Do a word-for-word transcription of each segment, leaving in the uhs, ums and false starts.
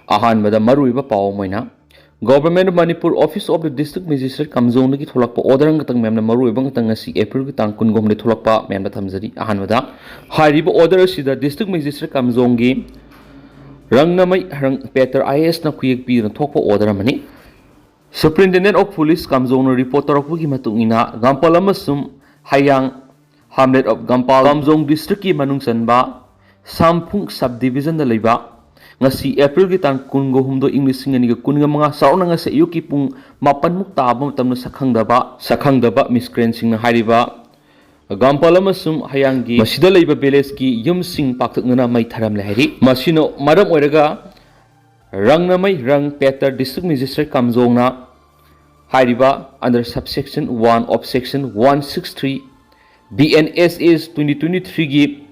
ꯑꯍꯥꯟꯕꯗ ꯃꯔꯨꯑꯣꯏꯕ ꯄꯥꯎ ꯑꯃ ꯑꯣꯏꯅ Government of Manipur, Office of the District Magistrate ꯀꯥꯝꯖꯣꯡꯗꯒꯤ ꯊꯣꯛꯂꯛꯄ order ꯉꯥꯛꯇꯪ ꯃꯌꯥꯝꯅ ꯃꯔꯨꯑꯣꯏꯕ ꯉꯥꯛꯇꯪ ꯉꯁꯤ Aprilꯒꯤ ꯇꯥꯡ ꯀꯨꯟꯒꯍꯨꯝꯗ ꯊꯣꯛꯂꯛꯄ ꯃꯌꯥꯝꯗ ꯊꯝꯖꯔꯤ꯫ ꯑꯍꯥꯟꯕꯗ ꯍꯥꯏꯔꯤꯕ order ꯑꯁꯤꯗ District Magistrate ꯀꯥꯝꯖꯣꯡꯒꯤ ꯔꯪꯅꯃꯩ ꯔꯪ ꯄꯦꯇꯔ IASꯅ ꯈꯨꯌꯦꯛ ꯄꯤꯗꯨꯅ ꯊꯣꯛꯄ order ꯑꯃꯅꯤ꯫ Superintendent of Police ꯀꯥꯝꯖꯣꯡꯅ report ꯇꯧꯔꯛꯄꯒꯤ ꯃꯇꯨꯡ ꯏꯟꯅ ꯒꯝꯄꯥꯜ ꯑꯃꯁꯨꯡ ꯍꯌꯥꯡ Hamlet of ꯒꯝꯄꯥꯜ ꯀꯥꯝꯖꯣꯡ districtꯀꯤ ꯃꯅꯨꯡ ꯆꯟꯕ ꯁꯥꯝꯐꯨꯡ sub divisionꯗ ꯂꯩꯕ ꯉꯁꯤ Aprilꯒꯤ ꯇꯥꯡ ꯀꯨꯟꯒ ꯍꯨꯝꯗꯣꯏ, ꯏꯪ ꯂꯤꯁꯤꯡ ꯑꯅꯤꯒ ꯀꯨꯟꯒ ꯃꯉꯥ, ꯆꯥꯎꯔꯥꯛꯅ ꯉꯁꯤ ꯑꯌꯨꯛꯀꯤ ꯄꯨꯡ ꯃꯥꯄꯟꯃꯨꯛ ꯇꯥꯕ ꯃꯇꯝꯗ ꯁꯛꯈꯪꯗꯕ ꯁꯛꯈꯪꯗꯕ miscreantꯁꯤꯡꯅ ꯍꯥꯏꯔꯤꯕ ꯒꯝꯄꯥꯜ ꯑꯃꯁꯨꯡ ꯍꯌꯥꯡꯒꯤ ꯃꯁꯤꯗ ꯂꯩꯕ villageꯀꯤ ꯌꯨꯝꯁꯤꯡ ꯄꯥꯛꯇꯛꯅꯅ ꯃꯩ ꯊꯥꯔꯝꯂꯦ ꯍꯥꯏꯔꯤ꯫ ꯃꯁꯤꯅ ꯃꯔꯝ ꯑꯣꯏꯔꯒ ꯔꯪꯅꯃꯩ ꯔꯪ ꯄꯦꯇꯔ District Magistrate ꯀꯥꯝꯖꯣꯡꯅ ꯍꯥꯏꯔꯤꯕ under subsection one of section one six three BNSS twenty twenty threeꯒꯤ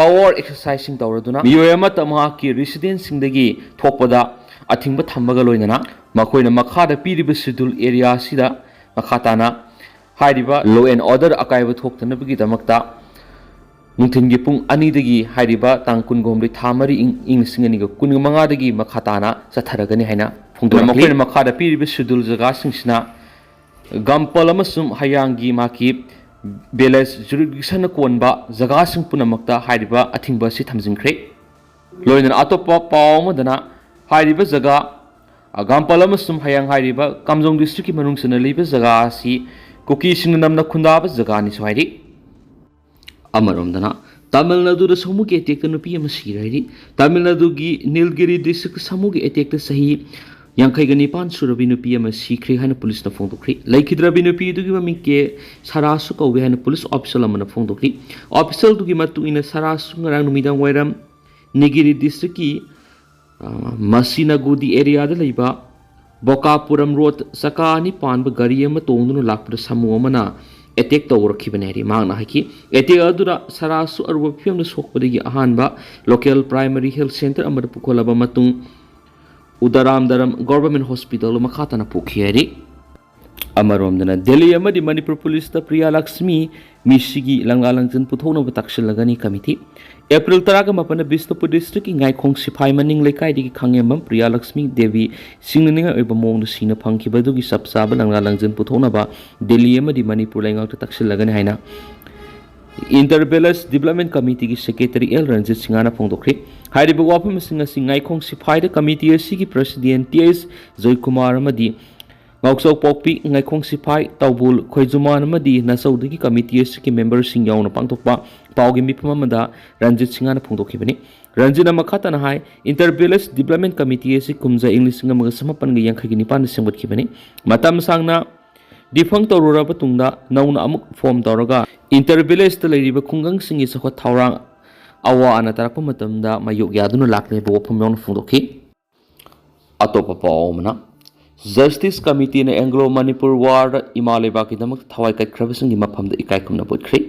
power exerciseꯁꯤꯡ ꯇꯧꯔꯗꯨꯅ ꯃꯤꯑꯣꯏ ꯑꯃꯠꯇ ꯃꯍꯥꯛꯀꯤ residenceꯁꯤꯡꯗꯒꯤ ꯊꯣꯛꯄꯗ ꯑꯊꯤꯡꯕ ꯊꯝꯕꯒ ꯂꯣꯏꯅꯅ ꯃꯈꯣꯏꯅ ꯃꯈꯥꯗ ꯄꯤꯔꯤꯕ schedule area ꯑꯁꯤꯗ ꯃꯈꯥ ꯇꯥꯅ ꯍꯥꯏꯔꯤꯕ law and order ꯑꯀꯥꯏꯕ ꯊꯣꯛꯇꯅꯕꯒꯤꯗꯃꯛꯇ ꯅꯨꯡꯊꯤꯜꯒꯤ ꯄꯨꯡ ꯑꯅꯤꯗꯒꯤ ꯍꯥꯏꯔꯤꯕ ꯇꯥꯡ ꯀꯨꯟꯒ ꯍꯨꯝꯗꯣꯏ ꯊꯥ ꯃꯔꯤ ꯏꯪ ꯏꯪ ꯂꯤꯁꯤꯡ ꯑꯅꯤꯒ ꯀꯨꯟꯒ ꯃꯉꯥꯗꯒꯤ ꯃꯈꯥ ꯇꯥꯅ ꯆꯠꯊꯔꯒꯅꯤ ꯍꯥꯏꯅ ꯐꯣꯡꯗꯣꯔꯛꯂꯤ꯫ ꯃꯈꯣꯏꯅ ꯃꯈꯥꯗ ꯄꯤꯔꯤꯕ schedule ꯖꯒꯥꯁꯤꯡꯁꯤꯅ ꯒꯝꯄꯥꯜ ꯑꯃꯁꯨꯡ ꯍꯌꯥꯡꯒꯤ ꯃꯍꯥꯛꯀꯤ village jurisdictionꯅ ꯀꯣꯟꯕ ꯖꯒꯥꯁꯤꯡ ꯄꯨꯝꯅꯃꯛꯇ ꯍꯥꯏꯔꯤꯕ ꯑꯊꯤꯡꯕ ꯑꯁꯤ ꯊꯝꯖꯤꯟꯈ꯭ꯔꯦ꯫ ꯂꯣꯏꯅꯅ ꯑꯇꯣꯞꯄ ꯄꯥꯎ ꯑꯃꯗꯅ ꯍꯥꯏꯔꯤꯕ ꯖꯒꯥ, ꯑ, ꯒꯝꯄꯥꯜ ꯑꯃꯁꯨꯡ ꯍꯌꯥꯡ ꯍꯥꯏꯔꯤꯕ ꯀꯥꯝꯖꯣꯡ districtꯀꯤ ꯃꯅꯨꯡ ꯆꯟꯅ ꯂꯩꯕ ꯖꯒꯥ ꯑꯁꯤ ꯀꯨꯀꯤꯁꯤꯡꯅ ꯅꯝꯅ ꯈꯨꯟꯗꯥꯕ ꯖꯒꯥꯅꯤꯁꯨ ꯍꯥꯏꯔꯤ꯫ ꯑꯃꯔꯣꯝꯗꯅ ꯇꯥꯃꯤꯜ ꯅꯥꯗꯨꯗ ꯁꯥꯃꯨꯒꯤ attackꯇ ꯅꯨꯄꯤ ꯑꯃ ꯁꯤꯔꯦ ꯍꯥꯏꯔꯤ꯫ ꯇꯥꯃꯤꯜ ꯅꯥꯗꯨꯒꯤ ꯅꯤꯜꯒꯤꯔꯤ districtꯇ ꯁꯥꯃꯨꯒꯤ attackꯇ ꯆꯍꯤ ꯌꯥꯡꯈꯩꯒ ꯅꯤꯄꯥꯟ ꯁꯨꯔꯕꯤ ꯅꯨꯄꯤ ꯑꯃ ꯁꯤꯈ꯭ꯔꯦ ꯍꯥꯏꯅ ꯄꯨꯂꯤꯁꯅ ꯐꯣꯡꯗꯣꯛꯈ꯭ꯔꯤ꯫ ꯂꯩꯈꯤꯗ꯭ꯔꯕꯤ ꯅꯨꯄꯤ ꯑꯗꯨꯒꯤ ꯃꯃꯤꯡ ꯀꯦ ꯁꯔꯥꯁꯨ ꯀꯧꯏ ꯍꯥꯏꯅ ꯄꯨꯂꯤꯁ official ꯑꯃꯅ ꯐꯣꯡꯗꯣꯛꯈꯤ꯫ Officialꯗꯨꯒꯤ ꯃꯇꯨꯡ ꯏꯟꯅ ꯁꯔꯥꯁꯨ ꯉꯔꯥꯡ ꯅꯨꯃꯤꯗꯥꯡ ꯋꯥꯏꯔꯝ ꯅꯤꯒꯤꯔꯤ districtꯀꯤ, ꯑ, ꯃꯁꯤꯅꯥꯒꯨꯗꯤ areaꯗ ꯂꯩꯕ ꯕꯣꯀꯥꯄꯨꯔꯝ road ꯆꯀꯥ ꯑꯅꯤ ꯄꯥꯟꯕ ꯒꯥꯔꯤ ꯑꯃ ꯇꯣꯡꯗꯨꯅ ꯂꯥꯛꯄꯗ ꯁꯥꯃꯨ ꯑꯃꯅ attack ꯇꯧꯔꯛꯈꯤꯕꯅꯤ ꯍꯥꯏꯔꯤ꯫ ꯃꯍꯥꯛꯅ ꯍꯥꯏꯈꯤ, attack ꯑꯗꯨꯗ ꯁꯔꯥꯁꯨ ꯑꯔꯨꯕ ꯐꯤꯕꯝꯗ ꯁꯣꯛꯄꯗꯒꯤ ꯑꯍꯥꯟꯕ local primary health centre ꯑꯃꯗ ꯄꯨꯈꯠꯂꯕ ꯃꯇꯨꯡ ꯎꯗꯥꯔꯥꯝꯗꯥꯔꯝ Government Hospital ꯃꯈꯥ ꯇꯥꯅ ꯄꯨꯈꯤ ꯍꯥꯏꯔꯤ꯫ ꯑꯃꯔꯣꯝꯗꯅ ꯗꯦꯜꯂꯤ ꯑꯃꯗꯤ ꯃꯅꯤꯄꯨꯔ ꯄꯨꯂꯤꯁꯇ ꯄ꯭ꯔꯤꯌꯥ ꯂꯛꯁꯃꯤ ꯃꯤꯁꯤꯒꯤ ꯂꯪꯂꯥ ꯂꯪꯖꯟ ꯄꯨꯊꯣꯛꯅꯕ ꯇꯥꯛꯁꯤꯜꯂꯒꯅꯤ ꯀꯃꯤꯇꯤ꯫ ꯑꯦꯄ꯭ꯔꯤꯜ ꯇꯔꯥꯒ ꯃꯥꯄꯟꯗ ꯕꯤꯁꯅꯨꯄꯨꯔ ꯗꯤꯁꯇ꯭ꯔꯤꯛꯀꯤ ꯉꯥꯏꯈꯣꯡ ꯁꯤꯐꯥꯏ ꯃꯅꯤꯡ ꯂꯩꯀꯥꯏꯗꯒꯤ ꯈꯥꯉꯦꯝꯕꯝ ꯄ꯭ꯔꯤꯌꯥꯂꯛꯁꯃꯤ ꯗꯦꯕꯤ ꯁꯤꯡꯅꯅꯤꯡꯉꯥꯏ ꯑꯣꯏꯕ ꯃꯑꯣꯡꯗ ꯁꯤꯅ ꯐꯪꯈꯤꯕ ꯑꯗꯨꯒꯤ ꯆꯞ ꯆꯥꯕ ꯂꯪꯂꯥ ꯂꯪꯖꯟ ꯄꯨꯊꯣꯛꯅꯕ ꯗꯤꯜꯂꯤ ꯑꯃꯗꯤ ꯃꯅꯤꯄꯨꯔ ꯂꯩꯉꯥꯛꯇ ꯇꯥꯛꯁꯤꯜꯂꯒꯅꯤ ꯍꯥꯏꯅ ꯏꯟꯇꯔ ꯚꯤꯂꯦꯖ ꯗꯤꯕ꯭ꯂꯞꯃꯦꯟ ꯀꯃꯤꯇꯤꯒꯤ ꯁꯦꯀ꯭ꯔꯦꯇꯔꯤ ꯑꯦꯜ ꯔꯟꯖꯤꯠ ꯁꯤꯡꯍꯅ ꯐꯣꯡꯗꯣꯛꯈ꯭ꯔꯦ꯫ ꯍꯥꯏꯔꯤꯕ ꯋꯥꯐꯝꯁꯤꯡ ꯑꯁꯤ ꯉꯥꯏꯈꯣꯡ ꯁꯤꯐꯥꯏꯗ ꯀꯃꯤꯇꯤ ꯑꯁꯤꯒꯤ ꯄ꯭ꯔꯁꯤꯗꯦꯟ ꯇꯤ ꯑꯦꯁ ꯖꯣꯏꯀꯨꯃꯥꯔ ꯑꯃꯗꯤ ꯉꯥꯎꯆꯥꯎꯄꯣꯛꯄꯤ, ꯉꯥꯏꯈꯣꯡ ꯁꯤꯐꯥꯏ, ꯇꯥꯎꯕꯨꯜ, ꯈꯣꯏꯖꯨꯃꯥꯟ ꯑꯃꯗꯤ ꯅꯆꯧꯗꯒꯤ ꯀꯃꯤꯇꯤ ꯑꯁꯤꯒꯤ ꯃꯦꯝꯕꯔꯁꯤꯡ ꯌꯥꯎꯅ ꯄꯥꯡꯊꯣꯛꯄ ꯄꯥꯎꯒꯤ ꯃꯤꯐꯝ ꯑꯃꯗ ꯔꯟꯖꯤꯠ ꯁꯤꯡꯍꯅ ꯐꯣꯡꯗꯣꯛꯈꯤꯕꯅꯤ꯫ ꯔꯟꯖꯤꯠꯅ ꯃꯈꯥ ꯇꯥꯅ ꯍꯥꯏ, ꯏꯟꯇꯔ ꯚꯤꯂꯦꯖ ꯗꯤꯕ꯭ꯂꯞꯃꯦꯟ ꯀꯃꯤꯇꯤ ꯑꯁꯤ ꯀꯨꯝꯖꯥ ꯏꯪ ꯂꯤꯁꯤꯡ ꯑꯃꯒ ꯆꯃꯥꯄꯟꯒ ꯌꯥꯡꯈꯩꯒ ꯅꯤꯄꯥꯟꯗ ꯁꯦꯝꯒꯠꯈꯤꯕꯅꯤ꯫ ꯃꯇꯝ ꯁꯥꯡꯅ ꯗꯤꯐꯪ ꯇꯧꯔꯨꯔꯕ ꯇꯨꯡꯗ ꯅꯧꯅ ꯑꯃꯨꯛ ꯐꯣꯔꯝ ꯇꯧꯔꯒ ꯏꯟꯇꯔ ꯚꯤꯂꯦꯖꯇ ꯂꯩꯔꯤꯕ ꯈꯨꯡꯒꯪꯁꯤꯡꯒꯤ ꯆꯥꯎꯈꯠ ꯊꯧꯔꯥꯡ ꯑꯋꯥ ꯑꯅꯥ ꯇꯥꯔꯛꯄ ꯃꯇꯝꯗ ꯃꯥꯌꯣꯛ ꯌꯥꯗꯨꯅ ꯂꯥꯛꯂꯦ ꯍꯥꯏꯕ ꯋꯥꯐꯝ ꯌꯥꯎꯅ ꯐꯣꯡꯗꯣꯛꯈꯤ꯫ ꯑꯇꯣꯞꯄ ꯄꯥꯎ ꯑꯃꯅ, ꯖꯁꯇꯤꯁ ꯀꯃꯤꯇꯤꯅ ꯑꯦꯡꯒ꯭ꯂꯣ ꯃꯅꯤꯄꯨꯔ ꯋꯥꯔꯗ ꯏꯃꯥ ꯂꯩꯕꯥꯛꯀꯤꯗꯃꯛ ꯊꯋꯥꯏ ꯀꯠꯈ꯭ꯔꯕꯁꯤꯡꯒꯤ ꯃꯐꯝꯗ ꯏꯀꯥꯏ ꯈꯨꯝꯅꯕ ꯎꯠꯈ꯭ꯔꯦ꯫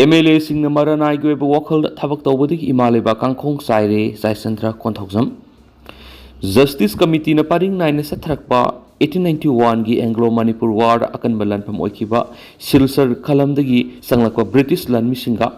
ꯑꯦꯝ ꯑꯦꯜ ꯑꯦꯁꯤꯡꯅ ꯃꯔꯅꯥꯏꯒꯤ ꯑꯣꯏꯕ ꯋꯥꯈꯜꯗ ꯊꯕꯛ ꯇꯧꯕꯗꯒꯤ ꯏꯃꯥ ꯂꯩꯕꯥꯛ ꯀꯥꯡꯈꯣꯡ ꯆꯥꯏꯔꯦ, ꯖꯌꯆꯟꯗ꯭ꯔ ꯀꯣꯟꯊꯧꯖꯝ꯫ ꯖꯁꯇꯤꯁ ꯀꯃꯤꯇꯤꯅ ꯄꯔꯤꯡ ꯅꯥꯏꯅ ꯆꯠꯊꯔꯛꯄ ꯑꯩꯠꯇꯤꯟ ꯅꯥꯏꯟꯇꯤ ꯋꯥꯟꯒꯤ ꯑꯦꯡꯒ꯭ꯂꯣ ꯃꯅꯤꯄꯨꯔ ꯋꯥꯔꯗ ꯑꯀꯟꯕ ꯂꯥꯟꯐꯝ ꯑꯣꯏꯈꯤꯕ ꯁꯤꯜꯆꯔ ꯈꯂꯝꯗꯒꯤ ꯆꯪꯂꯛꯄ ꯕ꯭ꯔꯤꯇꯤꯁ ꯂꯥꯟꯃꯤꯁꯤꯡꯒ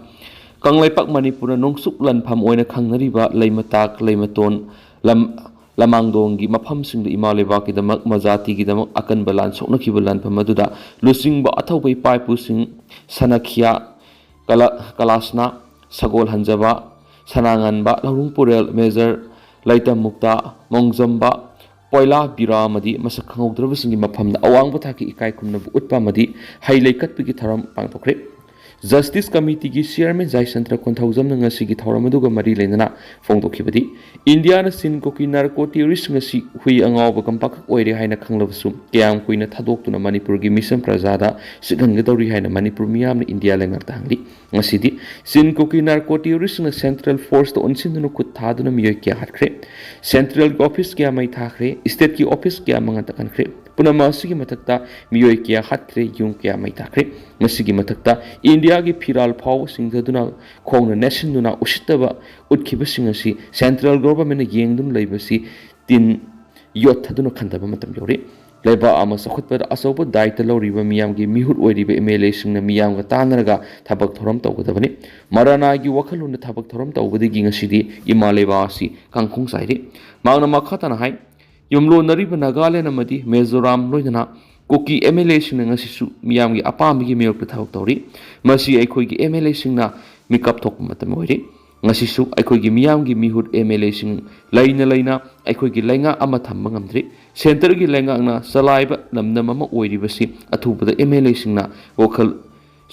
ꯀꯪꯂꯩꯄꯥꯛ ꯃꯅꯤꯄꯨꯔꯅ ꯅꯣꯡꯆꯨꯞ ꯂꯥꯟꯐꯝ ꯑꯣꯏꯅ ꯈꯪꯅꯔꯤꯕ ꯂꯩꯃꯇꯥꯛ, ꯂꯩꯃꯇꯣꯟ, ꯂꯝ-, ꯂꯃꯥꯡꯗꯣꯡꯒꯤ ꯃꯐꯝꯁꯤꯡꯗ ꯏꯃꯥ ꯂꯩꯕꯥꯛꯀꯤꯗꯃꯛ, ꯃꯖꯥꯇꯤꯒꯤꯗꯃꯛ ꯑꯀꯟꯕ ꯂꯥꯟ ꯁꯣꯛꯅꯈꯤꯕ ꯂꯥꯟꯐꯝ ꯑꯗꯨꯗ ꯂꯨꯆꯤꯡꯕ ꯑꯊꯧꯕ ꯏꯄꯥ ꯏꯄꯨꯁꯤꯡ ꯁꯅꯈꯤꯌꯥ, ꯀꯂ-, ꯀꯂꯥꯁꯅꯥ, ꯁꯒꯣꯜ ꯍꯟꯖꯕ, ꯁꯅꯥꯉꯟꯕ, ꯂꯧꯔꯨꯡ ꯄꯨꯔꯦꯜ, ꯃꯦꯖꯔ ꯂꯩꯇꯝ ꯃꯨꯛꯇꯥ, ꯃꯣꯡꯖꯝꯕ, ꯄꯣꯏꯂꯥ ꯕꯤꯔꯥ ꯑꯃꯗꯤ ꯃꯁꯛ ꯈꯪꯍꯧꯗ꯭ꯔꯕꯁꯤꯡꯒꯤ ꯃꯐꯝꯗ ꯑꯋꯥꯡꯕ ꯊꯥꯛꯀꯤ ꯏꯀꯥꯏ ꯈꯨꯝꯅꯕ ꯎꯠꯄ ꯑꯃꯗꯤ ꯍꯩ ꯂꯩ ꯀꯠꯄꯒꯤ ꯊꯧꯔꯝ ꯄꯥꯡꯊꯣꯛꯈ꯭ꯔꯦ꯫ ꯖꯁꯇꯤꯁ ꯀꯃꯤꯇꯤꯒꯤ ꯆꯤꯌꯔꯃꯦꯟ ꯖꯌꯆꯟꯗ꯭ꯔ ꯀꯣꯟꯊꯧꯖꯝꯅ ꯉꯁꯤꯒꯤ ꯊꯧꯔꯝ ꯑꯗꯨꯒ ꯃꯔꯤ ꯂꯩꯅꯅ ꯐꯣꯡꯗꯣꯛꯈꯤꯕꯗꯤ, ꯏꯟꯗꯤꯌꯥꯅ ꯆꯤꯟ ꯀꯣꯀꯤ ꯅꯥꯔꯀꯣ ꯇꯦꯔꯣꯔꯤꯁꯁꯤꯡ ꯑꯁꯤ ꯍꯨꯏ ꯑꯉꯥꯎꯕ ꯀꯝꯄꯥꯛꯈꯛ ꯑꯣꯏꯔꯦ ꯍꯥꯏꯅ ꯈꯪꯂꯕꯁꯨ ꯀꯌꯥꯝ ꯀꯨꯏꯅ ꯊꯥꯗꯣꯛꯇꯨꯅ ꯃꯅꯤꯄꯨꯔꯒꯤ ꯃꯤꯁꯝ ꯄ꯭ꯔꯖꯥꯗ ꯆꯤꯛꯍꯟꯒꯗꯧꯔꯤ ꯍꯥꯏꯅ ꯃꯅꯤꯄꯨꯔ ꯃꯤꯌꯥꯝꯅ ꯏꯟꯗꯤꯌꯥ ꯂꯩꯉꯥꯛꯇ ꯍꯪꯂꯤ꯫ ꯉꯁꯤꯗꯤ ꯆꯤꯟ ꯀꯣꯀꯤ ꯅꯥꯔꯀꯣ ꯇꯦꯔꯣꯔꯤꯁꯁꯤꯡꯅ ꯁꯦꯟꯇ꯭ꯔꯦꯜ ꯐꯣꯔꯁꯇ ꯑꯣꯟꯁꯤꯟꯗꯨꯅ ꯈꯨꯠ ꯊꯥꯗꯨꯅ ꯃꯤꯑꯣꯏ ꯀꯌꯥ ꯍꯥꯠꯈ꯭ꯔꯦ, ꯁꯦꯟꯇ꯭ꯔꯦꯜꯒꯤ ꯑꯣꯐꯤꯁ ꯀꯌꯥ ꯃꯩ ꯊꯥꯈ꯭ꯔꯦ, ꯁ꯭ꯇꯦꯠꯀꯤ ꯑꯣꯐꯤꯁ ꯀꯌꯥ ꯃꯉꯥ ꯇꯛꯍꯟꯈ꯭ꯔꯦ꯫ ꯄꯨꯝꯅꯃꯛ ꯑꯁꯤꯒꯤ ꯃꯊꯛꯇ ꯃꯤꯑꯣꯏ ꯀꯌꯥ ꯍꯥꯠꯈ꯭ꯔꯦ, ꯌꯨꯝ ꯀꯌꯥ ꯃꯩ ꯊꯥꯈ꯭ꯔꯦ꯫ ꯃꯁꯤꯒꯤ ꯃꯊꯛꯇ ꯏꯟꯗꯤꯌꯥꯒꯤ ꯐꯤꯔꯥꯜ ꯐꯥꯎꯕ ꯁꯤꯡꯊꯗꯨꯅ ꯈꯣꯡꯅ ꯅꯦꯠꯁꯤꯟꯗꯨꯅ ꯎꯁꯤꯠꯇꯕ ꯎꯠꯈꯤꯕꯁꯤꯡ ꯑꯁꯤ ꯁꯦꯟꯇ꯭ꯔꯦꯜ ꯒꯣꯚꯔꯟꯃꯦꯟꯠꯅ ꯌꯦꯡꯗꯨꯅ ꯂꯩꯕꯁꯤ ꯇꯤꯟ ꯌꯣꯠꯊꯗꯨꯅ ꯈꯟꯊꯕ ꯃꯇꯝ ꯌꯧꯔꯦ꯫ ꯂꯩꯕꯥꯛ ꯑꯃ ꯆꯥꯎꯈꯠꯄꯗ ꯑꯆꯧꯕ ꯗꯥꯏꯇ ꯂꯧꯔꯤꯕ ꯃꯤꯌꯥꯝꯒꯤ ꯃꯤꯍꯨꯠ ꯑꯣꯏꯔꯤꯕ ꯑꯦꯝ ꯑꯦꯜ ꯑꯦꯁꯤꯡꯅ ꯃꯤꯌꯥꯝꯒ ꯇꯥꯟꯅꯔꯒ ꯊꯕꯛ ꯊꯧꯔꯝ ꯇꯧꯒꯗꯕꯅꯤ꯫ ꯃꯔꯥꯅꯥꯒꯤ ꯋꯥꯈꯜꯂꯣꯟꯗ ꯊꯕꯛ ꯊꯧꯔꯝ ꯇꯧꯕꯗꯒꯤ ꯉꯁꯤꯗꯤ ꯏꯃꯥ ꯂꯩꯕꯥꯛ ꯑꯁꯤ ꯀꯥꯡꯈꯣꯡ ꯆꯥꯏꯔꯤ꯫ ꯃꯍꯥꯛꯅ ꯃꯈꯥ ꯇꯥꯅ ꯍꯥꯏ, ꯌꯨꯝꯂꯣꯟꯅꯔꯤꯕ ꯅꯥꯒꯥꯂꯦꯟ ꯑꯃꯗꯤ ꯃꯤꯖꯣꯔꯥꯝ ꯂꯣꯏꯅꯅ ꯀꯨꯀꯤ ꯑꯦꯝ ꯑꯦꯜ ꯑꯦꯁꯤꯡꯅ ꯉꯁꯤꯁꯨ ꯃꯤꯌꯥꯝꯒꯤ ꯑꯄꯥꯝꯕꯒꯤ ꯃꯥꯌꯣꯛꯇ ꯊꯕꯛ ꯇꯧꯔꯤ꯫ ꯃꯁꯤ ꯑꯩꯈꯣꯏꯒꯤ ꯑꯦꯝ ꯑꯦꯜ ꯑꯦꯁꯤꯡꯅ ꯃꯤꯀꯞ ꯊꯣꯛꯄ ꯃꯇꯝ ꯑꯣꯏꯔꯤ꯫ ꯉꯁꯤꯁꯨ ꯑꯩꯈꯣꯏꯒꯤ ꯃꯤꯌꯥꯝꯒꯤ ꯃꯤꯍꯨꯠ ꯑꯦꯝ ꯑꯦꯜ ꯑꯦꯁꯤꯡ ꯂꯩꯅ ꯂꯩꯅ ꯑꯩꯈꯣꯏꯒꯤ ꯂꯩꯉꯥꯛ ꯑꯃ ꯊꯝꯕ ꯉꯝꯗ꯭ꯔꯤ꯫ ꯁꯦꯟꯇꯔꯒꯤ ꯂꯩꯉꯥꯛꯅ ꯆꯂꯥꯏꯕ ꯂꯝꯗꯝ ꯑꯃ ꯑꯣꯏꯔꯤꯕꯁꯤ ꯑꯊꯨꯕꯗ ꯑꯦꯝ ꯑꯦꯜ ꯑꯦꯁꯤꯡꯅ ꯋꯥꯈꯜ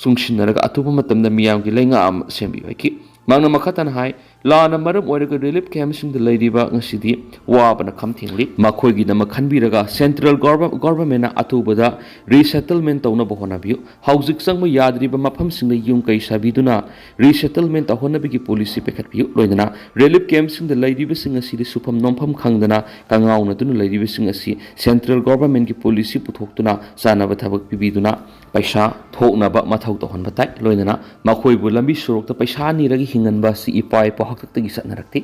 ꯆꯨꯡꯁꯤꯟꯅꯔꯒ ꯑꯊꯨꯕ ꯃꯇꯝꯗ ꯃꯤꯌꯥꯝꯒꯤ ꯂꯩꯉꯥꯛ ꯑꯃ ꯁꯦꯝꯕꯤꯌꯨ ꯍꯥꯏꯈꯤ꯫ ꯃꯍꯥꯛꯅ ꯃꯈꯥ ꯇꯥꯅ ꯍꯥꯏ, ꯂꯥꯟꯅ ꯃꯔꯝ ꯑꯣꯏꯔꯒ ꯔꯤꯂꯤꯐ ꯀꯦꯝꯞꯁꯤꯡꯗ ꯂꯩꯔꯤꯕ ꯉꯁꯤꯗꯤ ꯋꯥꯕꯅ ꯈꯝ ꯊꯦꯡꯂꯤ꯫ ꯃꯈꯣꯏꯒꯤꯗꯃꯛ ꯈꯟꯕꯤꯔꯒ ꯁꯦꯟꯇ꯭ꯔꯦꯜ ꯒꯣꯔꯚ-, ꯒꯣꯔꯚꯔꯃꯦꯟꯅ ꯑꯊꯨꯕꯗ ꯔꯤꯁꯦꯇꯜꯃꯦꯟ ꯇꯧꯅꯕ ꯍꯣꯠꯅꯕꯤꯌꯨ꯫ ꯍꯧꯖꯤꯛ ꯆꯪꯕ ꯌꯥꯗ꯭ꯔꯤꯕ ꯃꯐꯝꯁꯤꯡꯗ ꯌꯨꯝ ꯀꯩ ꯁꯥꯕꯤꯗꯨꯅ ꯔꯤꯁꯦꯇꯜꯃꯦꯟ ꯇꯧꯍꯟꯅꯕꯒꯤ ꯄꯣꯂꯤꯁꯤ ꯄꯥꯏꯈꯠꯄꯤꯌꯨ꯫ ꯂꯣꯏꯅꯅ ꯔꯤꯂꯤꯐ ꯀꯦꯝꯞꯁꯤꯡꯗ ꯂꯩꯔꯤꯕꯁꯤꯡ ꯑꯁꯤꯗꯤ ꯁꯨꯐꯝ ꯅꯣꯝꯐꯝ ꯈꯪꯗꯅ ꯀꯉꯥꯎꯅꯗꯨꯅ ꯂꯩꯔꯤꯕꯁꯤꯡ ꯑꯁꯤ ꯁꯦꯟꯇ꯭ꯔꯦꯜ ꯒꯣꯔꯚꯔꯃꯦꯟꯒꯤ ꯄꯣꯂꯤꯁꯤ ꯄꯨꯊꯣꯛꯇꯨꯅ ꯆꯥꯅꯕ ꯊꯕꯛ ꯄꯤꯕꯤꯗꯨꯅ ꯄꯩꯁꯥ ꯊꯣꯛꯅꯕ ꯃꯊꯧ ꯇꯧꯍꯟꯕ ꯇꯥꯏ꯫ ꯂꯣꯏꯅꯅ ꯃꯈꯣꯏꯕꯨ ꯂꯝꯕꯤ ꯁꯣꯔꯣꯛꯇ ꯄꯩꯁꯥ ꯅꯤꯔꯒ ꯍꯤꯡꯍꯟꯕ ꯑꯁꯤ ꯏꯄꯥ ꯏꯄꯨ ꯍꯥꯛꯇꯛꯇꯒꯤ ꯆꯠꯅꯔꯛꯇꯦ꯫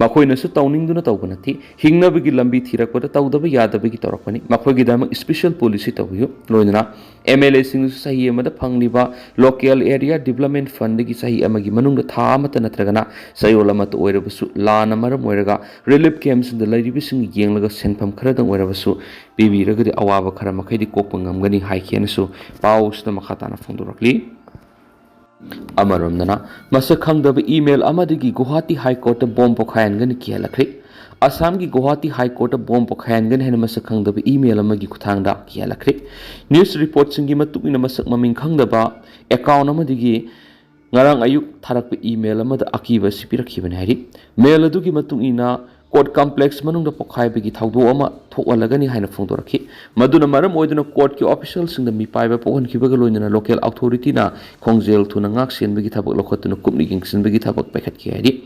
ꯃꯈꯣꯏꯅꯁꯨ ꯇꯧꯅꯤꯡꯗꯨꯅ ꯇꯧꯕ ꯅꯠꯇꯦ꯫ ꯍꯤꯡꯅꯕꯒꯤ ꯂꯝꯕꯤ ꯊꯤꯔꯛꯄꯗ ꯇꯧꯗꯕ ꯌꯥꯗꯕꯒꯤ ꯇꯧꯔꯛꯄꯅꯤ꯫ ꯃꯈꯣꯏꯒꯤꯗꯃꯛ ꯏꯁꯄꯤꯁꯦꯜ ꯄꯣꯂꯤꯁꯤ ꯇꯧꯕꯤꯌꯨ꯫ ꯂꯣꯏꯅꯅ ꯑꯦꯝ ꯑꯦꯜ ꯑꯦꯁꯤꯡꯅꯁꯨ ꯆꯍꯤ ꯑꯃꯗ ꯐꯪꯂꯤꯕ ꯂꯣꯀꯦꯜ ꯑꯦꯔꯤꯌꯥ ꯗꯤꯕꯂꯞꯃꯦꯟ ꯐꯟꯗꯒꯤ ꯆꯍꯤ ꯑꯃꯒꯤ ꯃꯅꯨꯡꯗ ꯊꯥ ꯑꯃꯠꯇ ꯅꯠꯇ꯭ꯔꯒꯅ ꯆꯌꯣꯜ ꯑꯃꯠꯇ ꯑꯣꯏꯔꯕꯁꯨ ꯂꯥꯟꯅ ꯃꯔꯝ ꯑꯣꯏꯔꯒ ꯔꯤꯂꯤꯐ ꯀꯦꯝꯞꯁꯤꯡꯗ ꯂꯩꯔꯤꯕꯁꯤꯡ ꯌꯦꯡꯂꯒ ꯁꯦꯟꯐꯝ ꯈꯔꯗꯪ ꯑꯣꯏꯔꯕꯁꯨ ꯄꯤꯕꯤꯔꯒꯗꯤ ꯑꯋꯥꯕ ꯈꯔ ꯃꯈꯩꯗꯤ ꯀꯣꯛꯄ ꯉꯝꯒꯅꯤ ꯍꯥꯏꯈꯤ ꯍꯥꯏꯅꯁꯨ ꯄꯥꯎꯁꯤꯗ ꯃꯈꯥ ꯇꯥꯅ ꯐꯣꯡꯗꯣꯔꯛꯂꯤ꯫ ꯑꯃꯔꯣꯝꯗꯅ, ꯃꯁꯛ ꯈꯪꯗꯕ ꯏꯃꯦꯜ ꯑꯃꯗꯒꯤ ꯒꯨꯋꯥꯍꯥꯇꯤ ꯍꯥꯏ ꯀꯣꯔꯠꯇ ꯕꯣꯝ ꯄꯣꯈꯥꯏꯍꯟꯒꯅꯤ ꯀꯤꯍꯜꯂꯛꯈ꯭ꯔꯦ꯫ ꯑꯁꯥꯝꯒꯤ ꯒꯨꯋꯥꯍꯥꯇꯤ ꯍꯥꯏ ꯀꯣꯔꯠꯇ ꯕꯣꯝ ꯄꯣꯈꯥꯏꯍꯟꯒꯅꯤ ꯍꯥꯏꯅ ꯃꯁꯛ ꯈꯪꯗꯕ ꯏꯃꯦꯜ ꯑꯃꯒꯤ ꯈꯨꯠꯊꯥꯡꯗ ꯀꯤꯍꯜꯂꯛꯈ꯭ꯔꯦ꯫ ꯅ꯭ꯌꯨꯁ ꯔꯤꯄꯣꯔꯠꯁꯤꯡꯒꯤ ꯃꯇꯨꯡ ꯏꯟꯅ, ꯃꯁꯛ ꯃꯃꯤꯡ ꯈꯪꯗꯕ ꯑꯦꯀꯥꯎꯟ ꯑꯃꯗꯒꯤ ꯉꯔꯥꯡ ꯑꯌꯨꯛ ꯊꯥꯔꯛꯄ ꯏꯃꯦꯜ ꯑꯃꯗ ꯑꯀꯤꯕ ꯑꯁꯤ ꯄꯤꯔꯛꯈꯤꯕꯅꯤ ꯍꯥꯏꯔꯤ꯫ ꯃꯦꯜ ꯑꯗꯨꯒꯤ ꯃꯇꯨꯡ ꯏꯟꯅ, ꯀꯣꯔꯠ ꯀꯝꯄ꯭ꯂꯦꯛꯁ ꯃꯅꯨꯡꯗ ꯄꯣꯈꯥꯏꯕꯒꯤ ꯊꯧꯗꯣꯛ ꯑꯃ ꯊꯣꯛꯍꯜꯂꯒꯅꯤ ꯍꯥꯏꯅ ꯐꯣꯡꯗꯣꯔꯛꯈꯤ꯫ ꯃꯗꯨꯅ ꯃꯔꯝ ꯑꯣꯏꯗꯨꯅ ꯀꯣꯔꯠꯀꯤ ꯑꯣꯐꯤꯁꯤꯌꯦꯜꯁꯤꯡꯗ ꯃꯤꯄꯥꯏꯕ ꯄꯣꯛꯍꯟꯈꯤꯕꯒ ꯂꯣꯏꯅꯅ ꯂꯣꯀꯦꯜ ꯑꯣꯊꯣꯔꯤꯇꯤꯅ ꯈꯣꯡꯖꯦꯜ ꯊꯨꯅ ꯉꯥꯛ ꯁꯦꯟꯕꯒꯤ ꯊꯕꯛ ꯂꯧꯈꯠꯇꯨꯅ ꯀꯨꯞꯅ ꯌꯦꯡꯁꯤꯟꯕꯒꯤ ꯊꯕꯛ ꯄꯥꯏꯈꯠꯈꯤ ꯍꯥꯏꯔꯤ꯫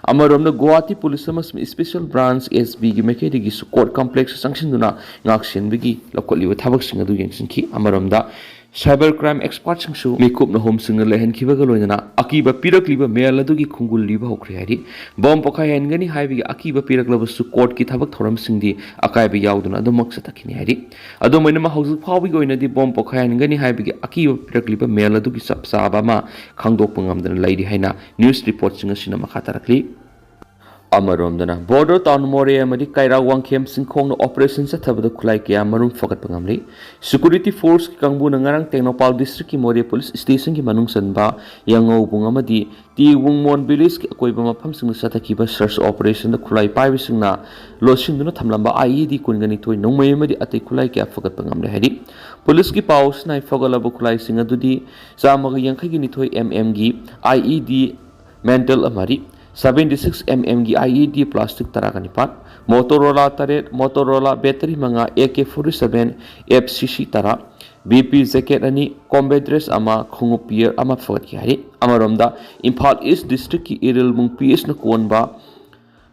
ꯑꯃꯔꯣꯝꯗ, ꯒꯨꯋꯥꯍꯥꯇꯤ ꯄꯨꯂꯤꯁ ꯑꯃꯁꯨꯡ ꯏꯁꯄꯤꯁꯦꯜ ꯕ꯭ꯔꯥꯟꯁ, ꯑꯦꯁ ꯕꯤꯒꯤ ꯃꯥꯏꯀꯩꯗꯒꯤꯁꯨ ꯀꯣꯔꯠ ꯀꯝꯄ꯭ꯂꯦꯛꯁꯇ ꯆꯪꯁꯤꯟꯗꯨꯅ ꯉꯥꯛ ꯁꯦꯟꯕꯒꯤ ꯂꯧꯈꯠꯂꯤꯕ ꯊꯕꯛꯁꯤꯡ ꯑꯗꯨ ꯌꯦꯡꯁꯤꯟꯈꯤ꯫ ꯑꯃꯔꯣꯝꯗ, Cyber crime expertꯁꯤꯡꯁꯨ ꯃꯤꯀꯨꯞꯅ ꯍꯣꯝꯁꯤꯡꯅ ꯂꯩꯍꯟꯈꯤꯕꯒ ꯂꯣꯏꯅꯅ ꯑꯀꯤꯕ ꯄꯤꯔꯛꯂꯤꯕ ꯃꯦꯜ ꯑꯗꯨꯒꯤ ꯈꯣꯡꯒꯨꯜ ꯂꯤꯕ ꯍꯧꯈ꯭ꯔꯦ ꯍꯥꯏꯔꯤ꯫ ꯕꯣꯝ ꯄꯣꯈꯥꯏꯍꯟꯒꯅꯤ ꯍꯥꯏꯕꯒꯤ ꯑꯀꯤꯕ ꯄꯤꯔꯛꯂꯕꯁꯨ ꯀꯣꯔꯠꯀꯤ ꯊꯕꯛ ꯊꯧꯔꯝꯁꯤꯡꯗꯤ ꯑꯀꯥꯏꯕ ꯌꯥꯎꯗꯅ ꯑꯗꯨꯃꯛ ꯆꯠꯊꯈꯤꯅꯤ ꯍꯥꯏꯔꯤ꯫ ꯑꯗꯨꯝ ꯑꯣꯏꯅꯃꯛ ꯍꯧꯖꯤꯛ ꯐꯥꯎꯕꯒꯤ ꯑꯣꯏꯅꯗꯤ ꯕꯣꯝ ꯄꯣꯈꯥꯏꯍꯟꯒꯅꯤ ꯍꯥꯏꯕꯒꯤ ꯑꯀꯤꯕ ꯄꯤꯔꯛꯂꯤꯕ ꯃꯦꯜ ꯑꯗꯨꯒꯤ ꯆꯞ ꯆꯥꯕ ꯑꯃ ꯈꯪꯗꯣꯛꯄ ꯉꯝꯗꯅ ꯂꯩꯔꯤ ꯍꯥꯏꯅ ꯅ꯭ꯌꯨꯁ ꯔꯤꯄꯣꯔꯠꯁꯤꯡ ꯑꯁꯤꯅ ꯃꯈꯥ ꯇꯥꯔꯛꯂꯤ꯫ ꯑꯃꯔꯣꯝꯗꯅ ꯕꯣꯔꯗꯔ ꯇꯥꯎꯟ ꯃꯣꯔꯦ ꯑꯃꯗꯤ ꯀꯩꯔꯥꯎ ꯋꯥꯡꯈꯦꯝ ꯆꯤꯡꯈꯣꯡꯗ ꯑꯣꯄꯔꯦꯁꯟ ꯆꯠꯊꯕꯗ ꯈꯨꯠꯂꯥꯏ ꯀꯌꯥ ꯃꯔꯨꯝ ꯐꯒꯠꯄ ꯉꯝꯂꯤ꯫ ꯁꯦꯀ꯭ꯌꯨꯔꯤꯇꯤ ꯐꯣꯔꯁꯀꯤ ꯀꯥꯡꯕꯨꯅ ꯉꯔꯥꯡ ꯇꯦꯡꯅꯧꯄꯜ ꯗꯤꯁꯇ꯭ꯔꯤꯛꯀꯤ ꯃꯣꯔꯦ ꯄꯨꯂꯤꯁ ꯁ꯭ꯇꯦꯁꯟꯒꯤ ꯃꯅꯨꯡ ꯆꯟꯕ ꯌꯥꯉꯧꯕꯨꯡ ꯑꯃꯗꯤ ꯇꯤ ꯋꯨꯡꯃꯣꯟ ꯚꯤꯂꯦꯖꯀꯤ ꯑꯀꯣꯏꯕ ꯃꯐꯝꯁꯤꯡꯗ ꯆꯠꯊꯈꯤꯕ ꯁꯔꯆ ꯑꯣꯄꯔꯦꯁꯟꯗ ꯈꯨꯠꯂꯥꯏ ꯄꯥꯏꯕꯁꯤꯡꯅ ꯂꯣꯠꯁꯤꯟꯗꯨꯅ ꯊꯝꯂꯝꯕ ꯑꯥꯏ ꯏ ꯗꯤ ꯀꯨꯟꯒ ꯅꯤꯊꯣꯏ, ꯅꯣꯡꯃꯩ ꯑꯃꯗꯤ ꯑꯇꯩ ꯈꯨꯠꯂꯥꯏ ꯀꯌꯥ ꯐꯒꯠꯄ ꯉꯝꯂꯦ ꯍꯥꯏꯔꯤ꯫ ꯄꯨꯂꯤꯁꯀꯤ ꯄꯥꯎ ꯑꯁꯤꯅ ꯐꯒꯠꯂꯕ ꯈꯨꯠꯂꯥꯏꯁꯤꯡ ꯑꯗꯨꯗꯤ ꯆꯥꯝꯃꯒ ꯌꯥꯡꯈꯩꯒ ꯅꯤꯊꯣꯏ ꯑꯦꯝ ꯑꯦꯝꯒꯤ ꯑꯥꯏ ꯏ ꯗꯤ ꯃꯦꯟꯇꯜ ꯑꯃꯗꯤ ꯁꯚꯦꯟꯇꯤ ꯁꯤꯛꯁ ꯑꯦꯝ ꯑꯦꯝꯒꯤ ꯑꯥꯏ ꯏ ꯗꯤ ꯄ꯭ꯂꯥꯁꯇꯤꯛ ꯇꯔꯥꯒ ꯅꯤꯄꯥꯟ, ꯃꯣꯇꯣꯔꯣꯂꯥ ꯇꯔꯦꯠ, ꯃꯣꯇꯣꯔꯣꯂꯥ ꯕꯦꯇꯔꯤ ꯃꯉꯥ, A K forty seven, F C ꯁꯤ ꯇꯔꯥ, ꯕꯤ ꯄꯤ ꯖꯦꯀꯦꯠ ꯑꯅꯤ, ꯀꯣꯝꯕꯦꯠ ꯗ꯭ꯔꯦꯁ ꯑꯃ, ꯈꯣꯡꯎꯞ ꯄꯤꯌꯔ ꯑꯃ ꯐꯒꯠꯈꯤ ꯍꯥꯏꯔꯤ꯫ ꯑꯃꯔꯣꯝꯗ ꯏꯝꯐꯥꯜ ꯏꯁ ꯗꯤꯁꯇ꯭ꯔꯤꯛꯀꯤ ꯏꯔꯤꯜꯕꯨꯡ ꯄꯤ ꯑꯦꯁꯅ ꯀꯣꯟꯕ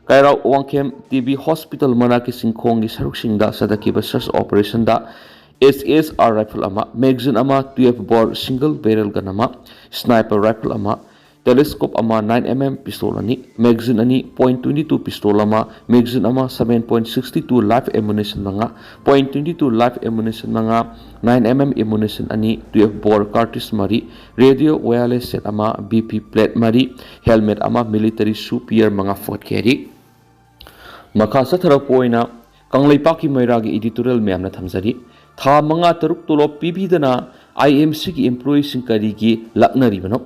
Keirao Wangkhem T B hospital ꯃꯅꯥꯛꯀꯤ ꯆꯤꯡꯈꯣꯡꯒꯤ ꯁꯔꯨꯛꯁꯤꯡꯗ ꯆꯠꯊꯈꯤꯕ ꯁꯔꯆ ꯑꯣꯄꯔꯦꯁꯟꯗ ꯑꯦꯁ ꯑꯦꯁ ꯑꯥꯔ ꯔꯥꯏꯐꯜ ꯑꯃ, ꯃꯦꯒꯖꯤꯟ ꯑꯃ, twelve bore single barrel gun ꯑꯃ, ꯁ꯭ꯅꯥꯏꯄꯔ ꯔꯥꯏꯐꯜ ꯑꯃ, ꯇꯦꯂꯦꯁꯀꯣꯞ ꯑꯃ, ꯅꯥꯏꯟ ꯑꯦꯝ ꯑꯦꯝ ꯄꯤꯁꯇꯣꯜ ꯑꯅꯤ, ꯃꯦꯒꯖꯤꯟ ꯑꯅꯤ, ꯄꯣꯏꯟ ꯇ꯭ꯋꯦꯟꯇꯤ ꯇꯨ ꯄꯤꯁꯇꯣꯜ ꯑꯃ, ꯃꯦꯒꯖꯤꯟ ꯑꯃ, seven point sixty two live ammunition ꯃꯉꯥ, point twenty two live ammunition ꯃꯉꯥ, ꯅꯥꯏꯟ ꯑꯦꯝ ꯑꯦꯝ ꯑꯦꯃꯨꯅꯤꯁꯟ ꯑꯅꯤ, ꯇꯨꯌꯦꯜꯐ ꯕꯣꯔ ꯀꯥꯔꯇ꯭ꯔꯤꯖ ꯃꯔꯤ, ꯔꯦꯗꯤꯑꯣ ꯋꯥꯌꯔꯂꯦꯁ ꯁꯦꯠ ꯑꯃ, ꯕꯤ ꯄꯤ ꯄ꯭ꯂꯦꯠ ꯃꯔꯤ, ꯍꯦꯜꯃꯦꯠ ꯑꯃ, ꯃꯤꯂꯤꯇꯔꯤ ꯁꯨ ꯄꯤꯌꯔ ꯃꯉꯥ ꯐꯒꯠꯈꯤ ꯍꯥꯏꯔꯤ꯫ ꯃꯈꯥ ꯆꯠꯊꯔꯛꯄ ꯑꯣꯏꯅ ꯀꯪꯂꯩꯄꯥꯛꯀꯤ ꯃꯩꯔꯥꯒꯤ ꯏꯗꯤꯇꯣꯔꯤꯌꯦꯜ ꯃꯌꯥꯝꯅ ꯊꯝꯖꯔꯤ꯫ ꯊꯥ ꯃꯉꯥ ꯇꯔꯨꯛ ꯇꯣꯂꯣꯞ ꯄꯤꯕꯤꯗꯅ ꯑꯥꯏ ꯑꯦꯝ ꯁꯤꯒꯤ ꯏꯝꯄ꯭ꯂꯣꯌꯤꯁꯤꯡ ꯀꯔꯤꯒꯤ ꯂꯛꯅꯔꯤꯕꯅꯣ?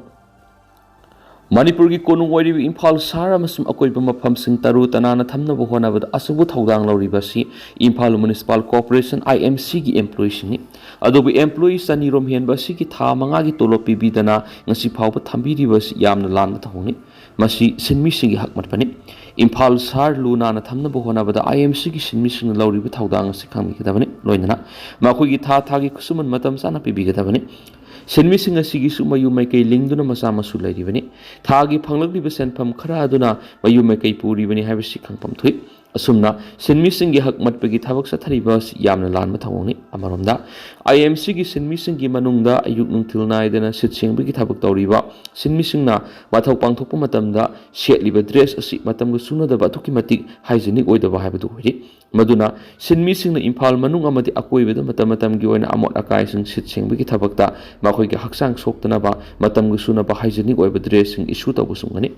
ꯃꯅꯤꯄꯨꯔꯒꯤ ꯀꯣꯅꯨꯡ ꯑꯣꯏꯔꯤꯕ ꯏꯝꯐꯥꯜ ꯁꯍꯔ ꯑꯃꯁꯨꯡ ꯑꯀꯣꯏꯕ ꯃꯐꯝꯁꯤꯡ ꯇꯔꯨ ꯇꯅꯥꯟꯅ ꯊꯝꯅꯕ ꯍꯣꯠꯅꯕꯗ ꯑꯆꯧꯕ ꯊꯧꯗꯥꯡ ꯂꯧꯔꯤꯕ ꯑꯁꯤ ꯏꯝꯐꯥꯜ ꯃ꯭ꯌꯨꯅꯤꯁꯤꯄꯥꯜ ꯀꯣꯔꯄꯣꯔꯦꯁꯟ, ꯑꯥꯏ ꯑꯦꯝ ꯁꯤꯒꯤ ꯏꯝꯄ꯭ꯂꯣꯌꯤꯁꯤꯡꯅꯤ꯫ ꯑꯗꯨꯕꯨ ꯏꯝꯄ꯭ꯂꯣꯌꯤ ꯆꯅꯤꯔꯣꯝ ꯍꯦꯟꯕ ꯑꯁꯤꯒꯤ ꯊꯥ ꯃꯉꯥꯒꯤ ꯇꯣꯂꯣꯞ ꯄꯤꯕꯤꯗꯅ ꯉꯁꯤ ꯐꯥꯎꯕ ꯊꯝꯕꯤꯔꯤꯕ ꯑꯁꯤ ꯌꯥꯝꯅ ꯂꯥꯟꯕ ꯊꯧꯑꯣꯡꯅꯤ꯫ ꯃꯁꯤ ꯁꯤꯟꯃꯤꯁꯤꯡꯒꯤ ꯍꯛ ꯃꯠꯄꯅꯤ꯫ ꯏꯝꯐꯥꯜ ꯁꯍꯔ ꯂꯨ ꯅꯥꯟꯅ ꯊꯝꯅꯕ ꯍꯣꯠꯅꯕꯗ ꯑꯥꯏ ꯑꯦꯝ ꯁꯤꯒꯤ ꯁꯤꯟꯃꯤꯁꯤꯡꯅ ꯂꯧꯔꯤꯕ ꯊꯧꯗꯥꯡ ꯑꯁꯤ ꯈꯪꯕꯤꯒꯗꯕꯅꯤ꯫ ꯂꯣꯏꯅꯅ ꯃꯈꯣꯏꯒꯤ ꯊꯥ ꯊꯥꯒꯤ ꯈꯨꯠꯁꯨꯃꯟ ꯃꯇꯝ ꯆꯥꯅ ꯄꯤꯕꯤꯒꯗꯕꯅꯤ꯫ ꯁꯤꯟꯃꯤꯁꯤꯡ ꯑꯁꯤꯒꯤꯁꯨ ꯃꯌꯨꯝ ꯃꯩꯀꯩ ꯂꯤꯡꯗꯨꯅ ꯃꯆꯥ ꯃꯁꯨ ꯂꯩꯔꯤꯕꯅꯤ꯫ ꯊꯥꯒꯤ ꯐꯪꯂꯛꯂꯤꯕ ꯁꯦꯟꯐꯝ ꯈꯔ ꯑꯗꯨꯅ ꯃꯌꯨꯝ ꯃꯩꯀꯩ ꯄꯨꯔꯤꯕꯅꯤ ꯍꯥꯏꯕꯁꯤ ꯈꯪꯐꯝ ꯊꯣꯛꯏ꯫ ꯑꯁꯨꯝꯅ ꯁꯤꯟꯃꯤꯁꯤꯡꯒꯤ ꯍꯛ ꯃꯠꯄꯒꯤ ꯊꯕꯛ ꯆꯠꯊꯔꯤꯕ ꯑꯁꯤ ꯌꯥꯝꯅ ꯂꯥꯟꯕ ꯊꯧꯑꯣꯡꯅꯤ꯫ ꯑꯃꯔꯣꯝꯗ, ꯑꯥꯏ ꯑꯦꯝ ꯁꯤꯒꯤ ꯁꯤꯟꯃꯤꯁꯤꯡꯒꯤ ꯃꯅꯨꯡꯗ ꯑꯌꯨꯛ ꯅꯨꯡꯊꯤꯜ ꯅꯥꯏꯗꯅ ꯁꯤꯠ ꯁꯦꯡꯕꯒꯤ ꯊꯕꯛ ꯇꯧꯔꯤꯕ ꯁꯤꯟꯃꯤꯁꯤꯡꯅ ꯃꯊꯧ ꯄꯥꯡꯊꯣꯛꯄ ꯃꯇꯝꯗ ꯁꯦꯠꯂꯤꯕ ꯗ꯭ꯔꯦꯁ ꯑꯁꯤ ꯃꯇꯝꯒ ꯆꯨꯅꯗꯕ, ꯑꯗꯨꯛꯀꯤ ꯃꯇꯤꯛ ꯍꯥꯏꯖꯤꯅꯤꯛ ꯑꯣꯏꯗꯕ ꯍꯥꯏꯕꯗꯨ ꯑꯣꯏꯔꯤ꯫ ꯃꯗꯨꯅ ꯁꯤꯟꯃꯤꯁꯤꯡꯅ ꯏꯝꯐꯥꯜ ꯃꯅꯨꯡ ꯑꯃꯗꯤ ꯑꯀꯣꯏꯕꯗ ꯃꯇꯝ ꯃꯇꯝꯒꯤ ꯑꯣꯏꯅ ꯑꯃꯣꯠ ꯑꯀꯥꯏꯁꯤꯡ ꯁꯤꯠ ꯁꯦꯡꯕꯒꯤ ꯊꯕꯛꯇ ꯃꯈꯣꯏꯒꯤ ꯍꯛꯆꯥꯡ ꯁꯣꯛꯇꯅꯕ ꯃꯇꯝꯒ ꯆꯨꯅꯕ ꯍꯥꯏꯖꯤꯅꯤꯛ ꯑꯣꯏꯕ ꯗ꯭ꯔꯦꯁꯁꯤꯡ ꯏꯁꯨ ꯇꯧꯕꯁꯨ ꯉꯝꯒꯅꯤ꯫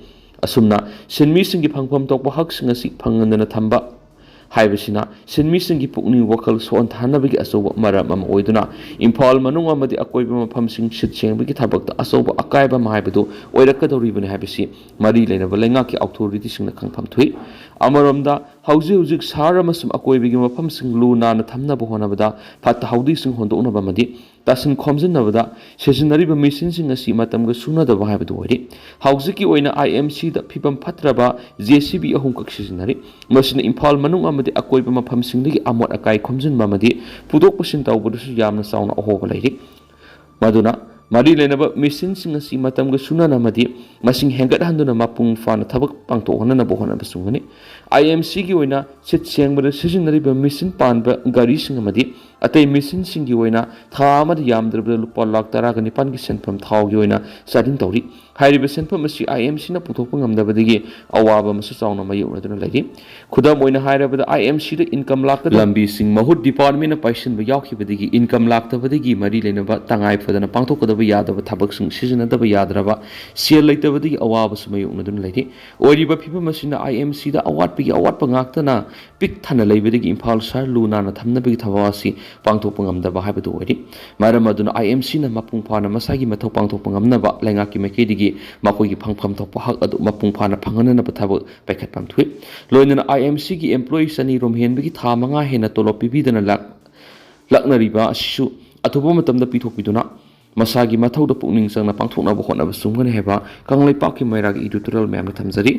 ꯑꯁꯨꯝꯅ ꯁꯤꯟꯃꯤꯁꯤꯡꯒꯤ ꯐꯪꯐꯝ ꯊꯣꯛꯄ ꯍꯛꯁꯤꯡ ꯑꯁꯤ ꯐꯪꯍꯟꯗꯅ ꯊꯝꯕ ꯍꯥꯏꯕꯁꯤꯅ ꯁꯤꯟꯃꯤꯁꯤꯡꯒꯤ ꯄꯨꯛꯅꯤꯡ ꯋꯥꯈꯜ ꯁꯣꯛꯍꯟꯊꯍꯟꯅꯕꯒꯤ ꯑꯆꯧꯕ ꯃꯔꯝ ꯑꯃ ꯑꯣꯏꯗꯨꯅ ꯏꯝꯐꯥꯜ ꯃꯅꯨꯡ ꯑꯃꯗꯤ ꯑꯀꯣꯏꯕ ꯃꯐꯝꯁꯤꯡ ꯁꯤꯠ ꯁꯦꯡꯕꯒꯤ ꯊꯕꯛꯇ ꯑꯆꯧꯕ ꯑꯀꯥꯏꯕ ꯑꯃ ꯍꯥꯏꯕꯗꯨ ꯑꯣꯏꯔꯛꯀꯗꯧꯔꯤꯕꯅꯤ ꯍꯥꯏꯕꯁꯤ ꯃꯔꯤ ꯂꯩꯅꯕ ꯂꯩꯉꯥꯛꯀꯤ ꯑꯣꯊꯣꯔꯤꯇꯤꯁꯤꯡꯅ ꯈꯪꯐꯝ ꯊꯣꯛꯏ꯫ ꯑꯃꯔꯣꯝꯗ, ꯍꯧꯖꯤꯛ ꯍꯧꯖꯤꯛ ꯁꯍꯔ ꯑꯃꯁꯨꯡ ꯑꯀꯣꯏꯕꯒꯤ ꯃꯐꯝꯁꯤꯡ ꯂꯨ ꯅꯥꯟꯅ ꯊꯝꯅꯕ ꯍꯣꯠꯅꯕꯗ ꯐꯠꯇ ꯍꯥꯎꯗꯤꯁꯤꯡ ꯍꯣꯟꯗꯣꯛꯅꯕ ꯑꯃꯗꯤ ꯇꯥꯁꯤꯟ ꯈꯣꯝꯖꯤꯟꯅꯕꯗ ꯁꯤꯖꯤꯟꯅꯔꯤꯕ ꯃꯦꯆꯤꯟꯁꯤꯡ ꯑꯁꯤ ꯃꯇꯝꯒ ꯆꯨꯅꯗꯕ ꯍꯥꯏꯕꯗꯨ ꯑꯣꯏꯔꯤ꯫ ꯍꯧꯖꯤꯛꯀꯤ ꯑꯣꯏꯅ ꯑꯥꯏ ꯑꯦꯝ ꯁꯤꯗ ꯐꯤꯕꯝ ꯐꯠꯇ꯭ꯔꯕ ꯖꯦ ꯁꯤ ꯕꯤ ꯑꯍꯨꯝꯈꯛ ꯁꯤꯖꯤꯟꯅꯔꯤ꯫ ꯃꯁꯤꯅ ꯏꯝꯐꯥꯜ ꯃꯅꯨꯡ ꯑꯃꯗꯤ ꯑꯀꯣꯏꯕ ꯃꯐꯝꯁꯤꯡꯗꯒꯤ ꯑꯃꯣꯠ ꯑꯀꯥꯏ ꯈꯣꯝꯖꯤꯟꯕ ꯑꯃꯗꯤ ꯄꯨꯊꯣꯛ ꯄꯨꯁꯤꯟ ꯇꯧꯕꯗꯁꯨ ꯌꯥꯝꯅ ꯆꯥꯎꯅ ꯑꯍꯣꯕ ꯂꯩꯔꯤ꯫ ꯃꯗꯨꯅ ꯃꯔꯤ ꯂꯩꯅꯕ ꯃꯦꯆꯤꯟꯁꯤꯡ ꯑꯁꯤ ꯃꯇꯝꯒ ꯆꯨꯅꯅ ꯑꯃꯗꯤ ꯃꯁꯤꯡ ꯍꯦꯟꯒꯠꯍꯟꯗꯨꯅ ꯃꯄꯨꯡ ꯐꯥꯅ ꯊꯕꯛ ꯄꯥꯡꯊꯣꯛꯍꯟꯅꯕ ꯍꯣꯠꯅꯕꯁꯨ ꯉꯝꯒꯅꯤ꯫ ꯑꯥꯏ ꯑꯦꯝ ꯁꯤꯒꯤ ꯑꯣꯏꯅ ꯁꯤꯠ ꯁꯦꯡꯕꯗ ꯁꯤꯖꯤꯟꯅꯔꯤꯕ ꯃꯦꯆꯤꯟ ꯄꯥꯟꯕ ꯒꯥꯔꯤꯁꯤꯡ ꯑꯃꯗꯤ ꯑꯇꯩ ꯃꯦꯆꯤꯟꯁꯤꯡꯒꯤ ꯑꯣꯏꯅ ꯊꯥ ꯑꯃꯗ ꯌꯥꯝꯗ꯭ꯔꯕꯗ ꯂꯨꯄꯥ ꯂꯥꯈ ꯇꯔꯥꯒ ꯅꯤꯄꯥꯟꯒꯤ ꯁꯦꯟꯐꯝ ꯊꯥꯎꯒꯤ ꯑꯣꯏꯅ ꯆꯥꯗꯤꯡ ꯇꯧꯔꯤ꯫ ꯍꯥꯏꯔꯤꯕ ꯁꯦꯟꯐꯝ ꯑꯁꯤ ꯑꯥꯏ ꯑꯦꯝ ꯁꯤꯅ ꯄꯨꯊꯣꯛꯄ ꯉꯝꯗꯕꯗꯒꯤ ꯑꯋꯥꯕ ꯑꯃꯁꯨ ꯆꯥꯎꯅ ꯃꯥꯌꯣꯛꯅꯗꯨꯅ ꯂꯩꯔꯤ꯫ ꯈꯨꯗꯝ ꯑꯣꯏꯅ ꯍꯥꯏꯔꯕꯗ, ꯑꯥꯏ ꯑꯦꯝ ꯁꯤꯗ ꯏꯟꯀꯝ ꯂꯥꯛꯀꯗꯕ ꯂꯝꯕꯤꯁꯤꯡ ꯃꯍꯨꯠ ꯗꯤꯄꯥꯔꯠꯃꯦꯟꯅ ꯄꯥꯏꯁꯤꯟꯕ ꯌꯥꯎꯈꯤꯕꯗꯒꯤ ꯏꯟꯀꯝ ꯂꯥꯛꯇꯕꯗꯒꯤ ꯃꯔꯤ ꯂꯩꯅꯕ ꯇꯉꯥꯏ ꯐꯗꯅ ꯄꯥꯡꯊꯣꯛꯀꯗꯕ ꯌꯥꯗꯕ ꯊꯕꯛꯁꯤꯡ ꯁꯤꯖꯤꯟꯅꯗꯕ ꯌꯥꯗ꯭ꯔꯕ, ꯁꯦꯜ ꯂꯩꯇꯕꯗꯒꯤ ꯑꯋꯥꯕꯁꯨ ꯃꯥꯌꯣꯛꯅꯗꯨꯅ ꯂꯩꯔꯤ꯫ ꯑꯣꯏꯔꯤꯕ ꯐꯤꯕꯝ ꯑꯁꯤꯅ ꯑꯥꯏ ꯑꯦꯝ ꯁꯤꯗ ꯑꯋꯥꯠꯄꯒꯤ ꯑꯋꯥꯠꯄ ꯉꯥꯛꯇꯅ ꯄꯤꯛ ꯊꯟꯅ ꯂꯩꯕꯗꯒꯤ ꯏꯝꯐꯥꯜ ꯁꯍꯔ ꯂꯨ ꯅꯥꯟꯅ ꯊꯝꯅꯕꯒꯤ ꯊꯕꯛ ꯑꯁꯤ ꯄꯥꯡꯊꯣꯛꯄ ꯉꯝꯗꯕ ꯍꯥꯏꯕꯗꯨ ꯑꯣꯏꯔꯤ꯫ ꯃꯔꯝ ꯑꯗꯨꯅ ꯑꯥꯏ ꯑꯦꯝ ꯁꯤꯅ ꯃꯄꯨꯡ ꯐꯥꯅ ꯃꯁꯥꯒꯤ ꯃꯊꯧ ꯄꯥꯡꯊꯣꯛꯄ ꯉꯝꯅꯕ ꯂꯩꯉꯥꯛꯀꯤ ꯃꯥꯏꯀꯩꯗꯒꯤ ꯃꯈꯣꯏꯒꯤ ꯐꯪꯐꯝ ꯊꯣꯛꯄ ꯍꯛ ꯑꯗꯨ ꯃꯄꯨꯡ ꯐꯥꯅ ꯐꯪꯍꯟꯅꯅꯕ ꯊꯕꯛ ꯄꯥꯏꯈꯠꯐꯝ ꯊꯣꯛꯏ꯫ ꯂꯣꯏꯅꯅ ꯑꯥꯏ ꯑꯦꯝ ꯁꯤꯒꯤ ꯑꯦꯝꯄ꯭ꯂꯣꯌꯤ ꯆꯅꯤ ꯔꯣꯝ ꯍꯦꯟꯕꯒꯤ ꯊꯥ ꯃꯉꯥ ꯍꯦꯟꯅ ꯇꯣꯂꯣꯞ ꯄꯤꯕꯤꯗꯅ ꯂꯥꯛ-, ꯂꯥꯛꯅꯔꯤꯕ ꯑꯁꯤꯁꯨ ꯑꯊꯨꯕ ꯃꯇꯝꯗ ꯄꯤꯊꯣꯛꯄꯤꯗꯨꯅ ꯃꯁꯥꯒꯤ ꯃꯊꯧꯗ ꯄꯨꯛꯅꯤꯡ ꯆꯪꯅ ꯄꯥꯡꯊꯣꯛꯅꯕ ꯍꯣꯠꯅꯕ ꯆꯨꯝꯒꯅꯤ ꯍꯥꯏꯕ ꯀꯪꯂꯩꯄꯥꯛꯀꯤ ꯃꯩꯔꯥꯒꯤ ꯏꯗꯤꯇꯣꯔꯤꯌꯦꯜ ꯃꯌꯥꯝꯗ ꯊꯝꯖꯔꯤ꯫